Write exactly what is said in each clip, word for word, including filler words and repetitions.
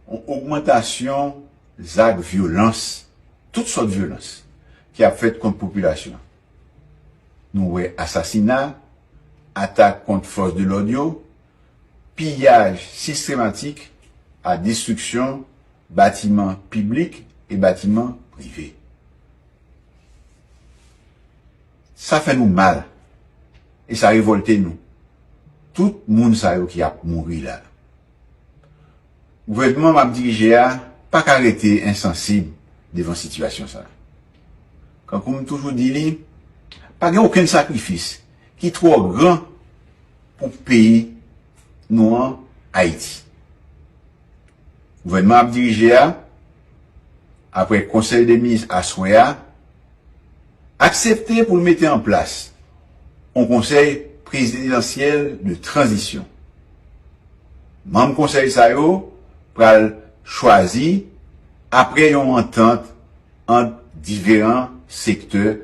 Yon ogmantasyon zak vyolans, tout sòt vyolans, ki ap fèt kont popilasyon. Nou wè asasina, atak kont fòs de lòd yo, piyaj sistematik ak destriksyon batiman piblik e batiman prive. Sa fè nou mal e sa revòlte nou. Tout moun sa yo ki ap mouri la. Gouvènman m ap dirije a pa ka rete ensansib devan sitiyasyon sa a. Kankou m toujou di li, pa gen okenn sakrifis ki twò gran pou peyi nou an, Ayiti. Gouvènman ap dirije a, apre konsèy de minis aswè a, aksepte pou l mete an plas yon konsèy prezidansyèl de tranzisyon. Manm konsèy sa yo pral chwazi apre yon antant ant diferan sektè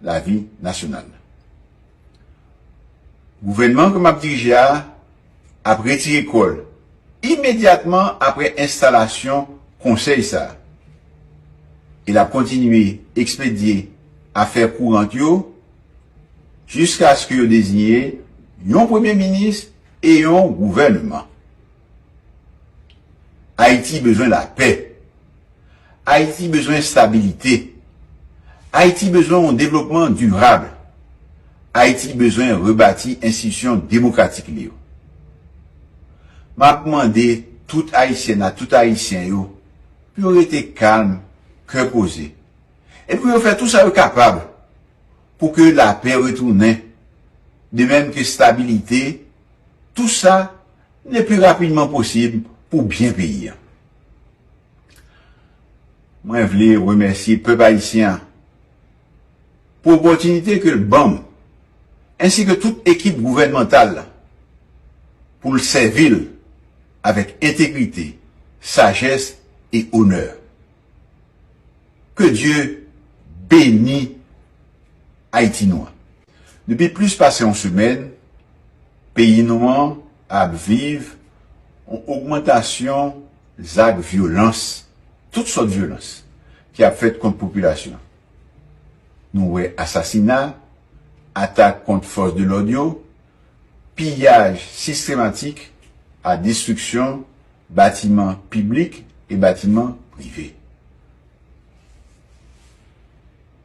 lavi nasyonal. Gouvènman ke m ap dirije a ap retire kò l imedyatman apre enstalasyon konsèy sa a. E l ap kontinye ekspedye afè kourant yo jiskaske yo deziye yon premye minis e yon gouvènman. Ayiti bezwen lapè. Ayiti bezwen estabilite. Ayiti bezwen yon devlopman dirab. Ayiti bezwen rebati enstitisyon demokratik li yo. M ap mande tout Ayisyèn ak tout Ayisyen yo pou yo rete kalm, kè poze, e pou yo fè tou sa yo kapab pou ke lapè retounen, de menm ke estabilite, tou sa le pli rapidman posib pou byen peyi a. Mwen vle remèsye pèp ayisyen an pou opòtinite ke l ban m, ensi ke tout ekip gouvènmantal la, pou l sèvi l avèk entegrite, sajès e onè. Ke Dye beni Ayiti nou an. Depi plis pase yon semèn, peyi nou an ap viv yon ogmantasyon zak vyolans, tout sòt vyolans, ki ap fèt kont popilasyon. Nou wè asasina, atak kont fòs de lòd yo, piyaj sistematik ak destriksyon batiman piblik e batiman prive.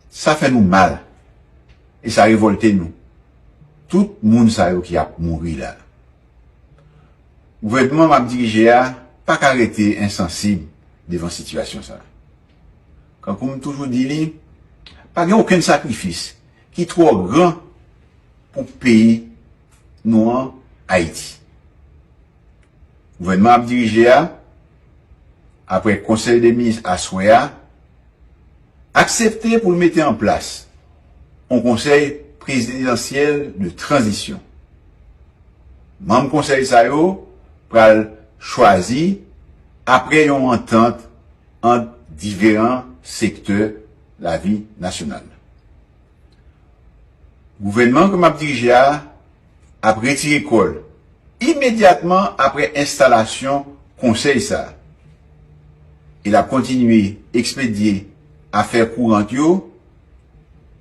Sa fè nou mal e sa revòlte nou. Tout moun sa yo ki ap mouri la. Gouvènman m ap dirije a pa ka rete ensansib devan sitiyasyon sa a. Kankou m toujou di li, pa gen okenn sakrifis ki twò gran pou peyi nou an, Ayiti. Gouvènman ap dirije a, apre konsèy de minis aswè a, aksepte pou l mete an plas yon konsèy prezidansyèl de tranzisyon. Manm konsèy sa yo pral chwazi apre yon antant ant diferan sektè lavi nasyonal. Gouvènman ke m ap dirije a ap retire kò l imedyatman apre enstalasyon konsèy sa a. E l ap kontinye ekspedye afè kourant yo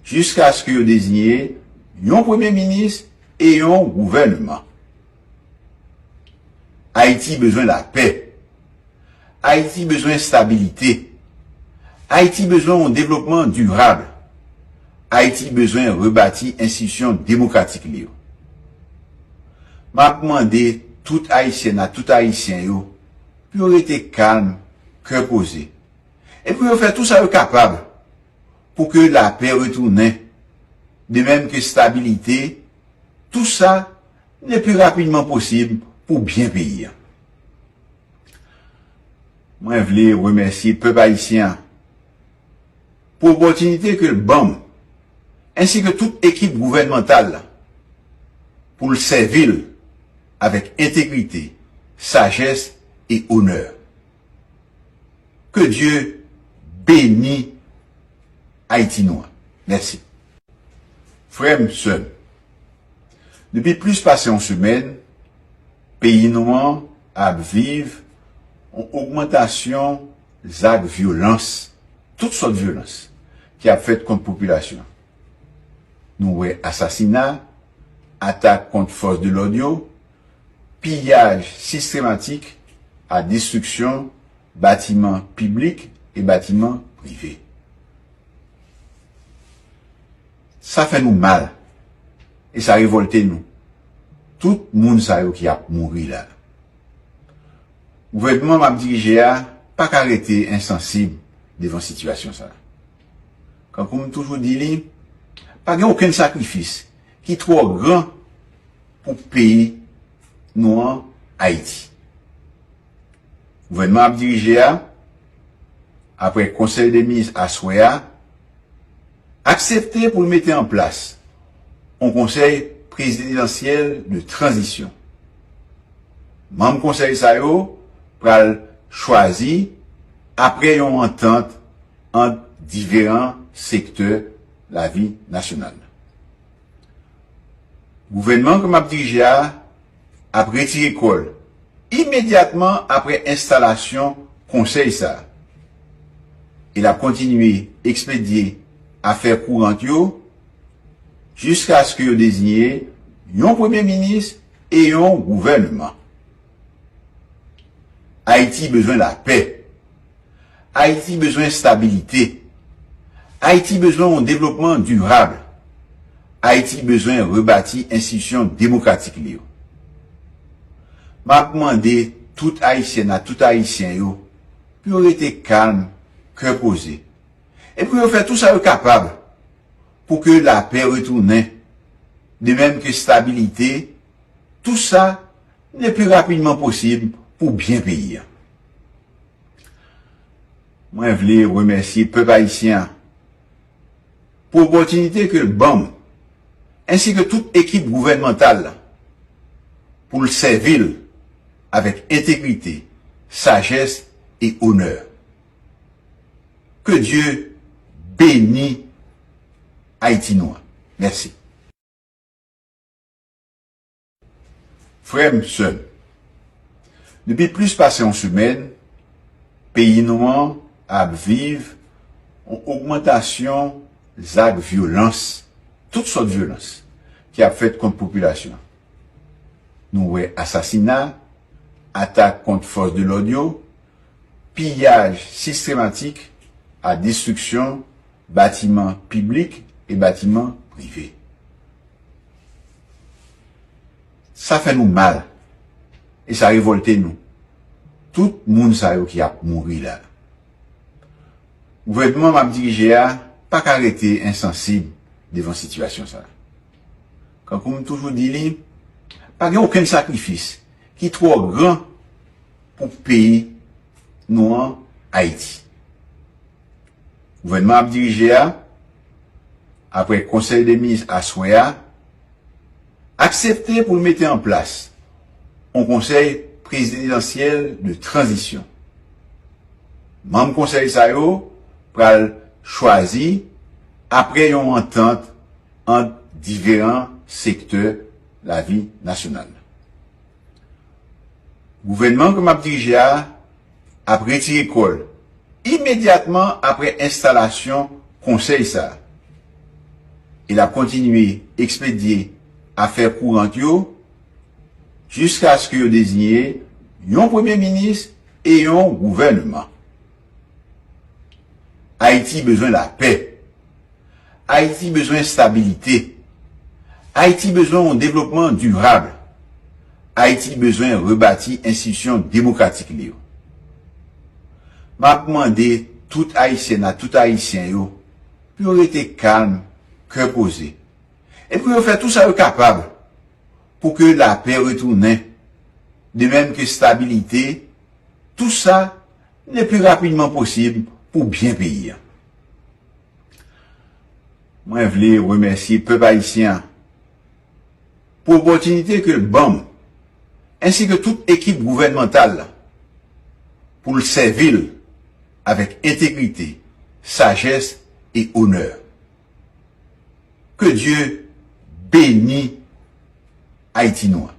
jiskaske yo deziye yon premye minis e yon gouvènman. Ayiti bezwen lapè. Ayiti bezwen estabilite. Ayiti bezwen yon devlopman dirab. Ayiti bezwen rebati enstitisyon demokratik li yo. M ap mande tout Ayisyèn ak tout Ayisyen yo pou yo rete kalm, kè poze, e pou yo fè tou sa yo kapab pou ke lapè retounen, de menm ke estabilite, tou sa le pli rapidman posib pou byen peyi a. Mwen vle remèsye pèp ayisyen an pou opòtinite ke l ban m, ensi ke tout ekip gouvènmantal la, pou l sèvi l avèk entegrite, sajès e onè. Ke Dye beni Ayiti nou an. Mèsi. Frè m, sè m, depi plis pase yon semèn, peyi nou an ap viv yon ogmantasyon zak vyolans, tout sòt vyolans, ki ap fèt kont popilasyon. Nou wè asasina, atak kont fòs de lòd yo, piyaj sistematik ak destriksyon batiman piblik e batiman prive. Sa fè nou mal e sa revòlte nou. Tout moun sa yo ki ap mouri la. Gouvènman m ap dirije a pa ka rete ensansib devan sitiyasyon sa a. Kankou m toujou di li, pa gen okenn sakrifis ki twò gran pou peyi nou an, Ayiti. Gouvènman ap dirije a, apre konsèy de minis aswè a, aksepte pou l mete an plas yon konsèy prezidansyèl de tranzisyon. Manm konsèy sa yo pral chwazi apre yon antant ant diferan sektè lavi nasyonal. Gouvènman ke m ap dirije a ap retire kò l imedyatman apre enstalasyon konsèy sa a. E l ap kontinye ekspedye afè kourant yo jiskaske yo deziye yon premye minis e yon gouvènman. Ayiti bezwen lapè. Ayiti bezwen estabilite. Ayiti bezwen yon devlopman dirab. Ayiti bezwen rebati enstitisyon demokratik li yo. M ap mande tout Ayisyèn ak tout Ayisyen yo pou yo rete kalm, kè poze, e pou yo fè tou sa yo kapab pou ke lapè retounen, de menm ke estabilite, tou sa le pli rapidman posib pou byen peyi a. Mwen vle remèsye pèp ayisyen an pou opòtinite ke l ban m, ensi ke tout ekip gouvènmantal la, pou l sèvi l avèk entegrite, sajès e onè. Ke Dye beni Ayiti nou an. Mèsi. Frè m, sè m, depi plis pase yon semèn, peyi nou an ap viv yon ogmantasyon zak vyolans, tout sòt vyolans, ki ap fèt kont popilasyon. Nou wè asasina, atak kont fòs de lòd yo, piyaj sistematik ak destriksyon batiman piblik e batiman prive. Sa fè nou mal e sa revòlte nou. Tout moun sa yo ki ap mouri la. Gouvènman m ap dirije a pa ka rete ensansib devan sitiyasyon sa a. Kankou m toujou di li, pa gen okenn sakrifis ki twò gran pou peyi nou an, Ayiti. Gouvènman ap dirije a, apre konsèy de minis aswè a, aksepte pou l mete an plas yon konsèy prezidansyèl de tranzisyon. Manm konsèy sa yo pral chwazi apre yon antant ant diferan sektè lavi nasyonal. Gouvènman ke m ap dirije a ap retire kò l imedyatman apre enstalasyon konsèy sa a. E l ap kontinye ekspedye afè kourant yo jiskaske yo deziye yon premye minis e yon gouvènman. Ayiti bezwen lapè. Ayiti bezwen estabilite. Ayiti bezwen yon devlopman dirab. Ayiti bezwen rebati enstitisyon demokratik li yo. M ap mande tout Ayisyèn ak tout Ayisyen yo pou yo rete kalm, kè poze, e pou yo fè tou sa yo kapab pou ke lapè retounen, de menm ke estabilite, tou sa le pli rapidman posib pou byen peyi a. Mwen vle remèsye pèp ayisyen an pou opòtinite ke l ban m, ensi ke tout ekip gouvènmantal la, pou l sèvi l avèk entegrite, sajès e onè. Ke Dye beni Ayiti nou an.